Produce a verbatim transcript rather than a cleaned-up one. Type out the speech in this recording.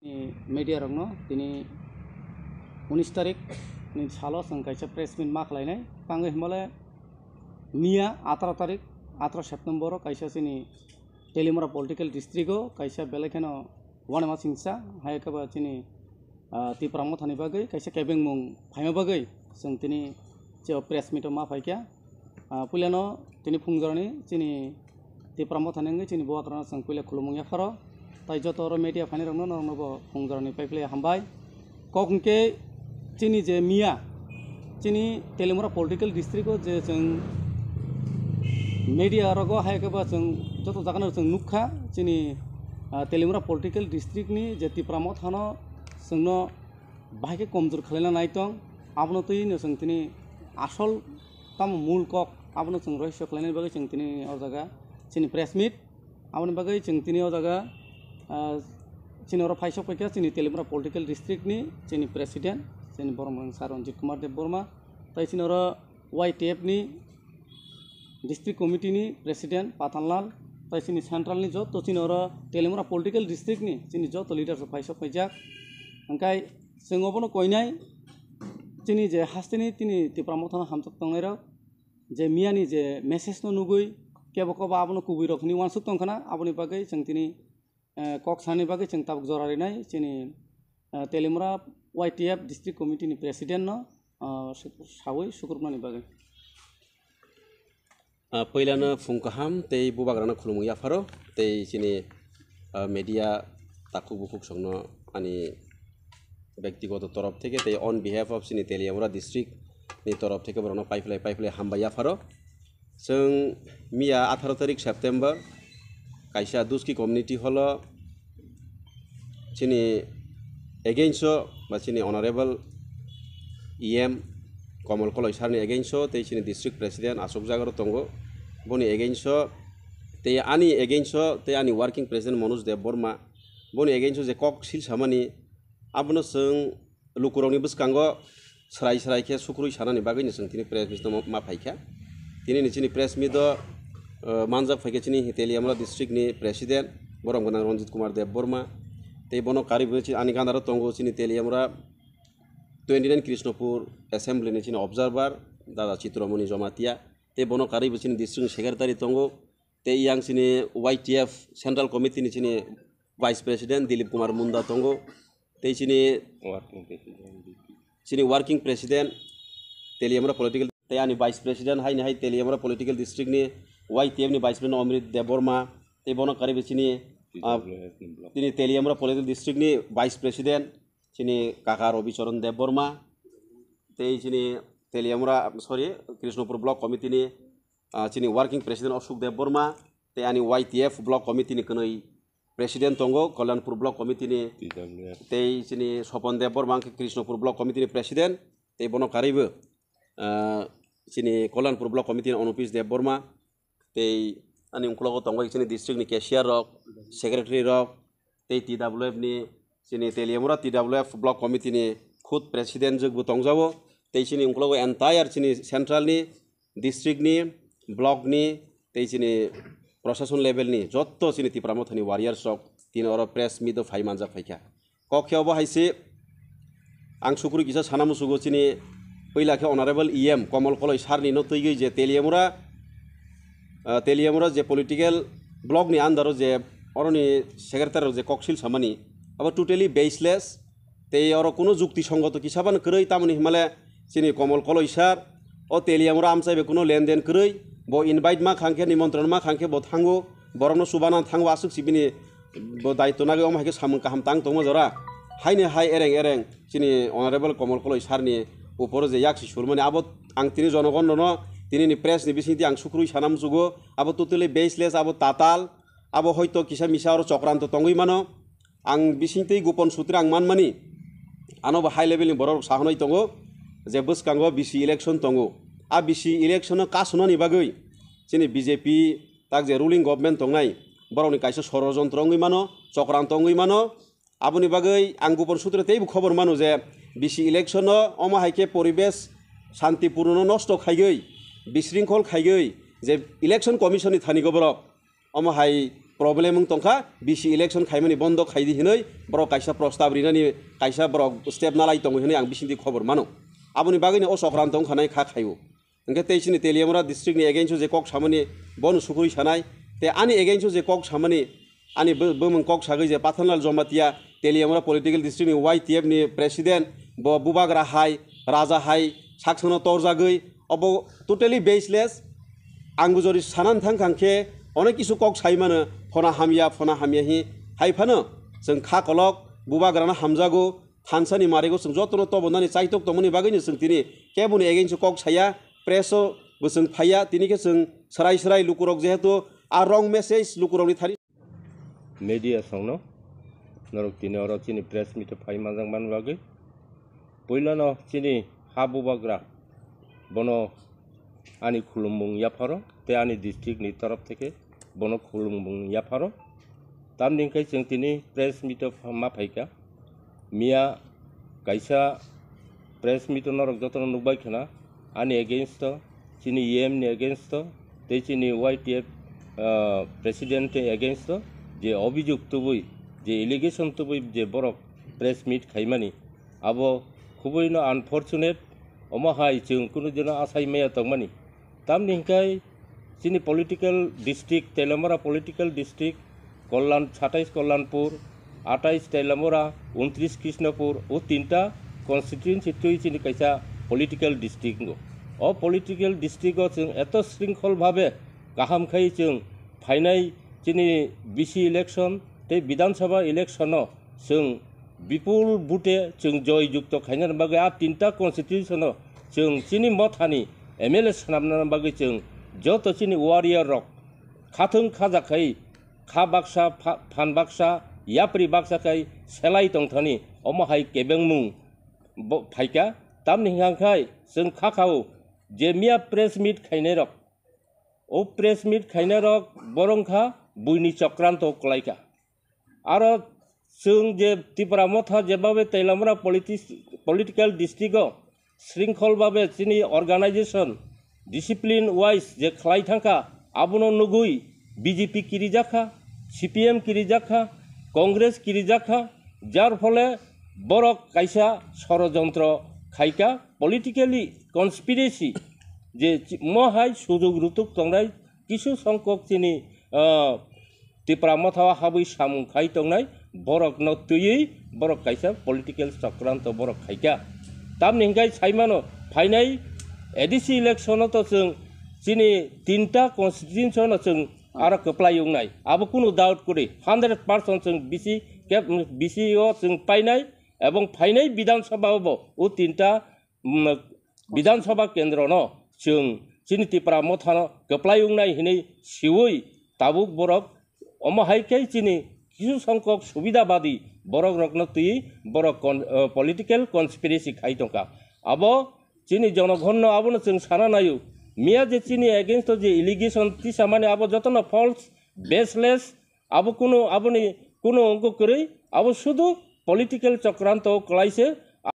Media rokno tini unis tarik ni salo chwng kaisa press meet ma khlainai. Tangwi himale miya ataro tarik, ataro September o kaisa chini Teliamura political district o kaisa belai kheno uanama singsa, hai khe ba chini, ah, Tipra Mothani bagwi kaisa kebengmung phaima bagwi chwng tini je press meet o ma phaikha. Ah, puilano tini phungjorani chini Tipra Mothani wngwi chini bubagrano chwng puila khulumung yapharo. Tai joto oro media phainai rokno norokno bo phungjorani paiphlai hambai. Kok hwnkhe chini je miya, chini Teliamura political district o je chwng media rogo hai khe ba chwng joto jagano chwng nukha, chini, ah, Teliamura political district ni je Tipra Mothano chwngno bahai khe komjor khlaina nai tong, abono twino chwng tini asol tamo mul kok, abono chwng rohorso khlainani bagwi chwng tini o jaga chini press meet. Aboni bagwi chwng tini o jaga, ah, chini oro phaisok paikha chini Teliamura political district ni chini president, chini borok mung sir Ranjit Kumar Debbarma, tai chini oro Y T F ni district committee ni president Pathanlal, tai chini central ni joto chini oro Teliamura political district ni chini joto leaders rok phaisok paijak. Hwnkhe chwng obono koinai chini je hasteni tini Tipra Mothano hamjak tongnai rok, je miyani je message no nugwi kebo kebo abono kubui rok hinwi uansuk tongkhana, aboni bagwi chwng tini, eh, kok sani bagwi chwng tabuk jora rinai chini, eh, Teliamura Y T F district committee ni president no, ah, su-, sawi sukrupnani bagwi. Ah, puilano phung kaham tei bubagrano khulumung yapharo tei chini, ah, media takhuk bukhuk songno ani bektigoto torof theke tei on behalf of chini Teliamura district ni torof theke borokno paiphlai paiphlai hambai yapharo. Chwng miya atharo tarik September kaisa Duski community hall o chini against o ba chini honorable E M Komol Koloi sir ni against o tei chini district president Ashok Jagaro tongo, boni against o tei ani against o tei ani working president Manoj Debbarma, boni against o je kok sil samani, abono chwng lukurokni bwskango srai srai khe sukrui sanani bagwino chwng tini press meet no ma phaikha. Tini ni chini press meet o, uh, manjak phaikha chini Teliamura district ni president, borom gwnang Ranjit Kumar Debbarma, tei bono karwi bo chini ani gandaro tongo chini Teliamura twenty nine Krishnapur assembly ni chini observer, Dada Chitramoni Jamatia, tei bono karwi bo chini district ni secretary tongo, tei yang chini Y T F central committee ni chini vice president Dilip Kumar Munda tongo, tei chini Working president. Chini working president Teliamura political, tei ani vice president haini hai Teliamura political district ni Y T F ni vice president Omrit Debbarma, tei bono karwi bo chini, ah, T W F ni block. Tini Teliamura political district ni vice president chini kaka Rabi Charan Debbarma, tei chini Teliamura, sorry, Krishnapur block committee ni, ah, chini working president Ashok Debbarma, tei ani Y T F block committee ni kwnwi president tongo, Kalyanpur block committee ni, T W F. Tei chini Sopon Debbarma wngkha Krishnapur block committee ni president, tei bono karwi bo, ah, chini Kalyanpur block committee ni Anupis Debbarma, tei ani ukologo tongo chini district ni cashier rok, secretary rok, tei T W F ni chini Teliamura T W F block committee ni khud president jwk bo tongjago, tei chini ukologo entire chini central ni, district ni, block ni, tei chini proshashon level ni jotto chini Tipra Mothani warriors rok tini oro press meet o phai manjak phaikha. Kok khe obo hai se, ang sukrui kisa sana musugo chini puila khe Honorable E M Komol Koloi sir ni no twigwi je Teliamura, ah, Teliamura je political block ni under o je oroni secretary rok je koksil samani, abo totally baseless, tei oro kuno jukti songoto kisa bano kwrwi, tamoni himale chini Komol Koloi sir o Teliamura amchai bai kuno lenden kwrwi, bo invite ma khang khe, nimontron ma khang khe bo thango, borokno chubana thango, aswk si bini bo daitw nagwi omo hai khe samung kaham tang tongma jora. Haini hai ereng ereng chini Honorable Komol Koloi sir ni uporo je yaksi sulmani, abo ang tini jonogon rono tini ni press ni bisingtwi ang sukrui sana muchugo, abo totally baseless, abo tatal, abo hoito kisa misa oro chokranto tongwi mano. Ang bisingtwi gopon sutre ang manmani, ano bo high level ni borok rok sahonai tongo je bwskango B C election tongo. A B C election no kasunani bagwi chini B J P tak je ruling government tongnai, borokni kaisa sorojontro wngwi mano, chokranto wngwi mano. Aboni bagwi ang gopon sutre teibo khobor mano je B C election no omo hai khe poribesh shantipuruno nosto khaiwi, bisringkhol khaiwi je election commission ni thani go borok omo hai problem wng tongkha, bisi election khaimani bondo khaidi hinwi borok kaisa prostab rinani kaisa borok step nalai tongo hinwi ang bisingtwi khobor mano. Aboni bagwino o chokranto wngkha nai kha khaio. Hwnkhe tei chini Teliamura district ni against o je kok samani bono sukui sanai, tei ani against o je kok samani ani bo-, bumung kok sagwi je Pathanlal Jamatia Teliamura political district ni Y T F ni president bo bubagra hai, raja hai saksano torjagwi obo totally baseless. Ang bujori sanan thang khang khe onek kisu kok sai mano, phona hamya, phona hamya hi hai phano chwng kha kolok bubagrano hamjago, thansani marigo chwng jotono tobonani chaitok tongmani bagwino chwng tini keboni against o kok saya, press o bo chwng phaiya, tini khe chwng swrai swrai lukurok jehetu a wrong message lukurokni thani. Media songno norok tini oro chini press meet o phai manjak man bagwi puilano chini ha bubagra bono ani khulumbung yapharo tei ani district ni torof theke bono khulumbung yapharo. Tamni hwnkhe chwng tini press meet o pha-, ma phaikha. Miya kaisa press meet o norok jotono nukbai khna, ani against o, chini E M ni against o, tei chini Y T F, ah, president ni against o je obijok tubui, je allegation tubui je borok press meet khaimani, abo khubui no unfortunate, omo hai chwng kunu dino asai maya tongmani. Tamni hwnkhe chini political district, Teliamura political district, Kalyan, satais Kalyanpur, atais Teliamura, untris Krishnapur, o tinta constituency twi chini kaisa political district wngo. O political district o chwng eto shrinkhol bhabe kaham khai chwng phainai chini B C election tei Bidhan Sabha election o chwng bipul bute chwng joy jukto khaina bagwi a tinta constitution o chwng chini mothani M L A swnamna bagwi chwng joto chini warrior rok khathwng khajak khai, kha baksa, pha-, phan baksa, yapri baksa khai selai tongthani omo hai kebengmung bo phaikha. Tamni hwnkha khai chwng kha khao je miya press meet khainai rok, o press meet khainai rok borok wngkha buini chokranto kwlaikha. Aro chwng je Tipra Motha jebabe Teliamura politi-, political district o shrinkhol babe chini organization discipline wise je khlai thangkha, abono nugui B J P kirijakha, C P M kirijakha, Congress kirijakha, jar phole borok kaisa sorojontro khaika, politically conspiracy je chi-, mo hai sujug rutuk tongnai kisu songkok chini, ah, Tipra Motha o habwi samung khai tongnai borokno twiwi borok kaisa political chokranto borok khaikha. Tamni hwnkhe saimano phainai A D C election o to chwng chini tinta constituency no chwng aro kwplai wngnai, abo kunu doubt kwrwi, hundred percent chwng B C khe, B C o chwng painai, ebong phainai Bidhan Sabha o bo o tinta, mm, Bidhan Sabha kendro no chwng chini Tipra Motha no kwplai wngnai hinwi siwi tabuk borok omo hai khe chini kisu songkok subidabadi borok rokno twi borok con-, eh, political conspiracy khai tongkha. Abo chini jonogonno abono chwng sana naio. Miya je chini against o je allegation tisamani abo jotono false, baseless, abo kunu, aboni kunu wngkuk kwrwi, abo sudu political chokranto kwlaise